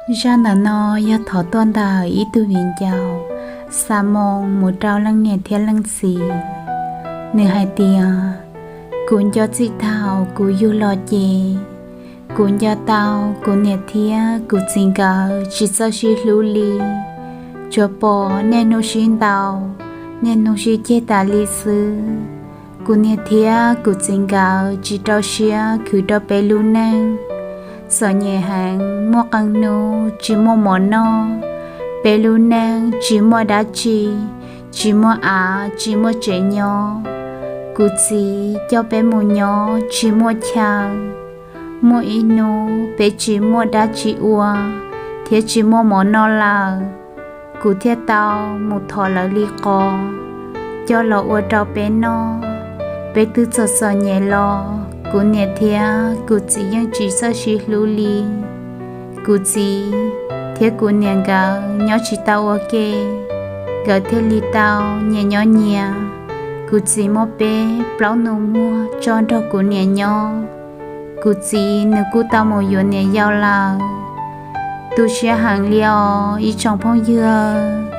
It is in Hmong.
Zaj ntawm no yog thov tuaj ntawm ib tug viv ncaus xa moo mus rau leej niam thiab leej txiv. Nws hais tias, kuv nco txij thaum kuv yug los ces kuv nco tau kuv niam thiab kuv txiv nkawd tsis txawj sib hlub li. Tsuas pom niaj hnub sib ntaus, niaj hnub sib ceg tas li xwb. Kuv niam thiab kuv txiv nkawd tsis rau siab khwv rau peb lub neej. Txom nyem heev, muaj qee hnub tsis muaj mov noj, peb lub neej tsis muaj dab tsi, tsis muaj av tsis muaj tsev nyob. Kuv txiv coj peb mus nyob tsis muaj chaw. Muaj ib hnub peb tsis muaj dab tsi ua thiab tsis muaj mov noj lawm, kuv thiaj tau mus thov lawv li qos coj los ua rau peb noj. Peb twb txom txom nyem los kuv niam thiab kuv txiv yeej tsis txawj sib hlub li. Kuv txiv thiab kuv niam nkawd nyob tsis tau ua ke, nkawd thiaj li tau nyias nyob nyias. Kuv txiv muab peb plaub nus muag tso nrog kuv niam nyob. Kuv txiv nws kuj tau mus yuav niam yau lawm. Tu siab heev li os ib tsoom phooj ywg.